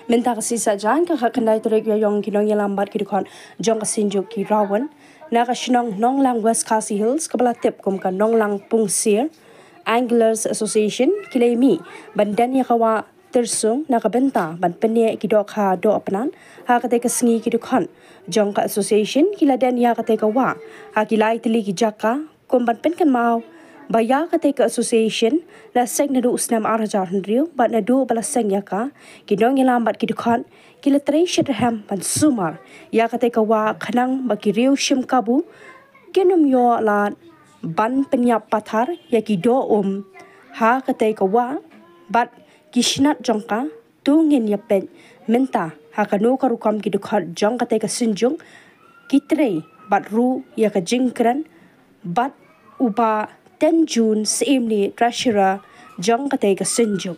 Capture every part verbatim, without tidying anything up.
Mynta ka sngi Saitjaiñ ka khatkhyndai tarik, ïa ong ki nongïalam bad ki dkhot jong ka Synjuk ki Rawon na ka shnong Nonglang, West Khasi Hills, kaba la tip kum ka Nonglang Pungsir, Anglers Association, ki la ïa mih ban den ïa ka wah tyrsung na ka bynta ban pynneh ki dohkha dohpnat. Ha katei ka sngi ki dkhot jong ka association ki la den ïa katei ka wah ha ki lai tylli ki jaka, kum ban pynkynmaw ba ïa katei ka association la seng naduh u snem ar hajar hynriew, bad naduh ba la seng ïa ka, ki nongïalam bad ki dkhot ki la trei shitrhem ban sumar ïa katei ka wah khnang ba ki riew shim kabu kin ym ïoh lad ban pynïap pathar ïa ki doh um ha katei ka wah bad ki snat jong ka. To ngin ïa peit mynta ha kano ka rukom ki dkhot jong katei ka Synjuk ki trei bad ruh ïa ka jingkren bad u Bah Tenjun Syiemlieh, treasurer jong katei ka Synjuk.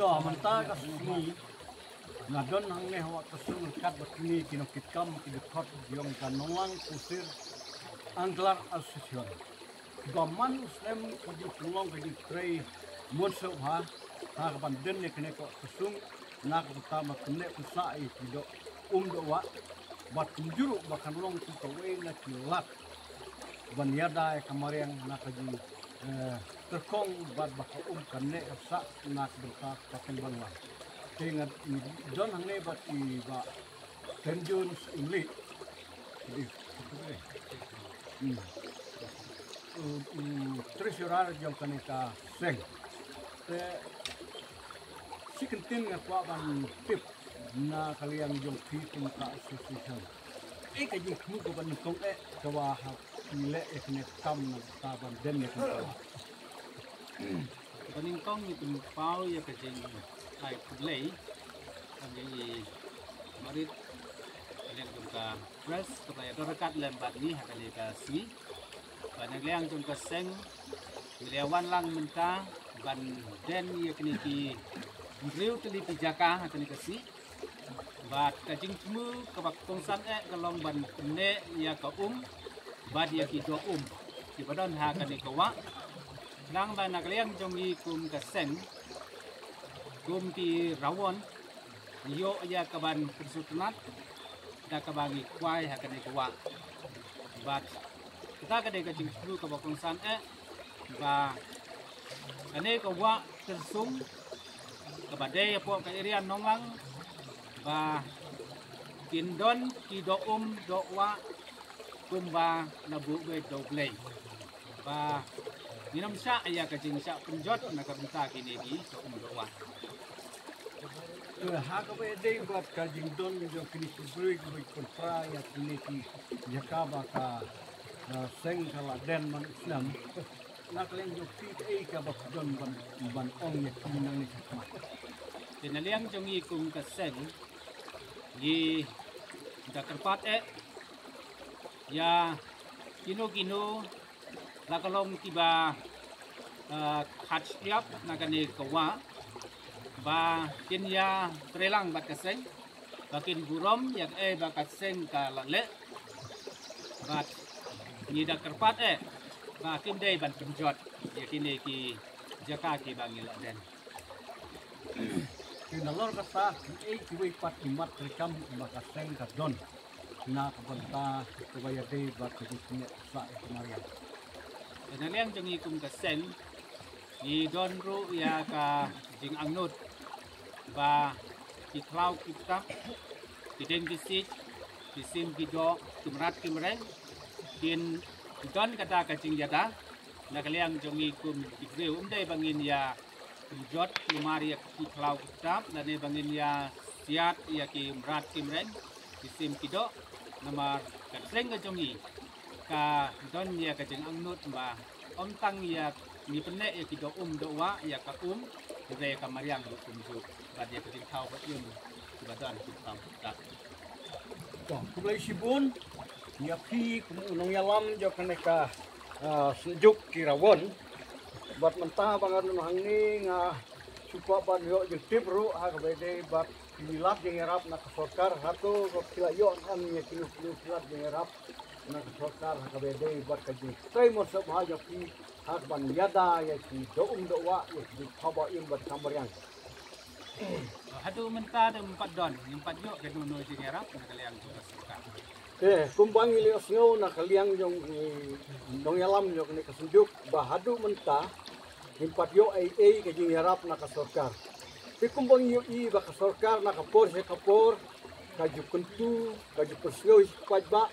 To mynta ka sngi nga don hangne ha wah tyrsung ryngkat bad kine ki nongkitkam ki dkhot jong ka Nonglang Pungsir Angler Association. Ba man u snem ka jingpynlong ka jingtrei mynshuwa ha ka ban den ïa kane ka wah tyrsung na ka bynta ban pynneh pynsah ïa ki doh um doh wah bad kumjuh ruh ba kan long kawei na ki lad ban ïada ïa ka mariang na ka jing, eh, tyrkhong bad ba ka um kan neh sah na ka bynta ka pynban wan. Te nga don hangne bad i Bah Tenjun Syiemlieh. Hmm. U, u treasurer jong kane ka seng. Te shi kyntien nga kwah ban tip na ka liang jong phi kum ka association. Ei ka jingthmu kaba nyngkong eh kaba hap phi leh ïa kane ka kam na ka ban den ïa kane ka wah. Kaba nyngkong ngi pynpaw ïa ka jingai khublei ha i Marit, ka liang jong ka press kaba ïadon ryngkat lem bad ngi ha kane ka sngi. Bad na ka liang jong ka seng ngi la wan lang mynta ban den ïa kine ki hynriew tylli ki jaka ha kane ka sngi. Bad ka jingthmu kaba kongsan eh ka long ban pynneh ïa ka um bad ïa ki doh um kiba don ha kane ka wah. Nang ba na ka liang jong ngi kum ka seng, kum ki Rawon, ngi ïoh ïa ka ban pynsngewtynnat da kaba ngi kwai ha kane ka wah. Bad kata ka dei ka jingthmu kaba kongsan eh ba kane ka wah tyrsung kaba dei hapoh ka area Nonglang ba kin don ki doh um doh wah kumba la buh beit da U Blei. Ba ngin ym shah ïa ka jingshah pynjot na ka bynta kine ki doh um doh wah. Eh, ha kaba ïadei bad ka jingdon jong kine ki briew kiba pynpra ïa kine ki jaka ba ka, eh, seng ka la den man u snem. Na ka liang jong phi kaei kaba phi don ban, ban ong ïa ki nangne shakhmat? Te na liang jong ngi kum ka seng ngi da kyrpad eh ïa kino kino la ka long kiba, eh, khadshiliap na kane ka wah ba kin ïa trei lang bad ka seng ba kin burom ïa kaei ba ka seng ka la leh. Bad ngi da kyrpad eh ba kim dei ban pynjot ïa kine ki jaka kiba ngi la den. Te nalor kata, kiei kiwei pat ki mat treikam ba ka seng ka don na ka bynta kaba ïadei bad ka jingpyneh pynsah ïa ka mariang? Te na liang jong ngi kum ka seng, ngi don ruh ïa ka jingangnud ba ki khlaw ki ktap, ki dieng ki siej, ki sim ki doh, ki mrad ki mreng, kin don kata ka jingïada na ka liang jong ngi kum ki briew. Ym dei ba ngin ïa pynjot namar ïa ki khlaw ki ktap lane ba ngin ïa siat ïa ki mrad ki mreng, ki sim ki doh, namar ka seng ka jong ngi ka don ïa ka jingangnud ba ym tang ïa ngi pyneh ïa ki doh um doh wah, ïa ka um, hynrei ïa ka mariang ruh kumjuh, bad ïa ka jingthaw ba im kiba don ki khlaw ki ktap. To, khublei shibun ïa phi kum u nongïalam jong kane ka, ah, Synjuk Kirawon. Bad mynta ba nga don hangne nga shu kwah ban ïoh jingtip ruh ha kaba ïadei bad ki lad jingïarap na ka sorkar, hato ruh phi la ïoh em ïa kino kino ki lad jingïarap na ka sorkar ha kaba ïadei bad ka jingtrei mon sngewbha jong phi ha kaban ïada ïa ki doh um doh wah, ïa ki jingthaw ba im bad ka mariang? Haduh mynta te ym pat don, ngim pat ïoh kano kano jingïarap na ka liang jong ka sorkar. Eh, kumba ngi la ïohsngew na ka liang jong, eh, nongïalam jong kane ka Synjuk ba haduh mynta ngim pat ïoh ei ei ka jingïarap na ka sorkar. Te kumba ngi ïohi ba ka sorkar na ka por sha ka por ka ju kyntu, ka ju pynsngew ïa ki paidbah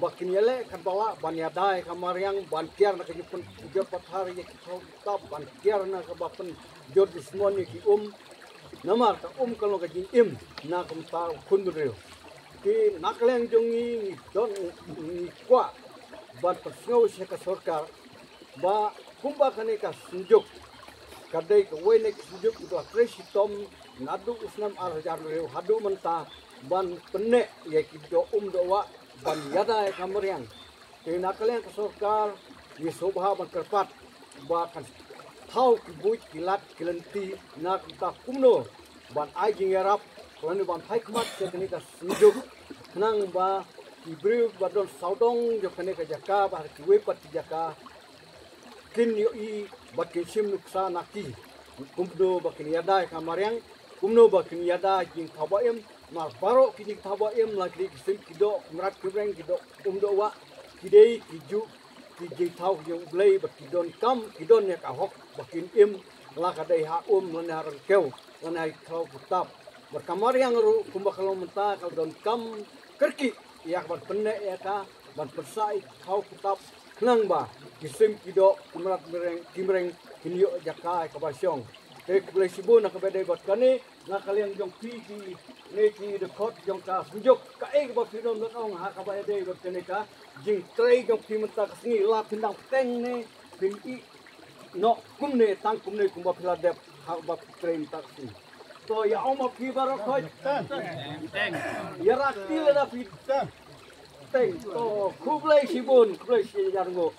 ba kin ïaleh katba lah ban ïada ïa ka mariang, ban kiar na ka jingpynjot pathar ïa ki khlaw ki ktap, ban kiar na kaba pynjot dusmon ïa ki um. Namar ka um ka long ka jingim na ka bynta u khun bynriew. Te na ka liang jong ngi, ngi don, ngi kwah ban pynsngew sha ka sorkar ba kumba kane ka Synjuk ka dei kawei na ki Synjuk kiba la trei shitom naduh u snem ar hajar hynriew haduh mynta ban pyneh ïa ki doh um doh wah ban ïada ïa ka mariang. Te na ka liang ka sorkar ngi sngewbha ban kyrpad ba kan thaw ki buit ki lad ki lynti na ka bynta kumno ban ai jingïarap lane ban phai khmat sha kane ka Synjuk, khnang ba ki briew ba don sawdong jong kane ka jaka bad kiwei pat ki jaka kin ïohi bad kin shim nuksa na ki, kumno ba kin ïada ïa ka mariang, kumno ba kin ïada jingthaw ba im. Namar baroh ki jingthaw ba im, la ki dei ki sim ki doh, ki mrad ki mreng, ki doh um doh wah, ki dei ki juh ki jingthaw jong U Blei bad ki donkam, ki don ïa ka hok ba kin im, la ka dei ha um lane ha ryngkew lane ha ki khlaw ki ktap. Bad ka mariang ruh kumba ka long mynta ka donkam kyrkieh ïa ka ban pyneh ïa ka, ban pynsah ïa ki khlaw ki ktap, khnang ba ki sim ki doh, ki mrad ki mreng, ki mreng kin ïoh jaka ïa kaba shong. Te khublei shibun na kaba ïadei bad kane. Na ka liang jong phi ki, ne ki dkhot jong ka Synjuk, kaei kaba phi don ban ong ha kaba ïadei bad kane ka jingtrei jong phi mynta ka sngi? La phin dang bteng ne phin ïeh noh kumne, tang kumne kumba phi la dep ha kaba phi trei mynta ka sngi? To ïa ong ma phi baroh khoit. Ïa rak ti lada phi bteng. To khublei shibun, khublei shi hajar nguh.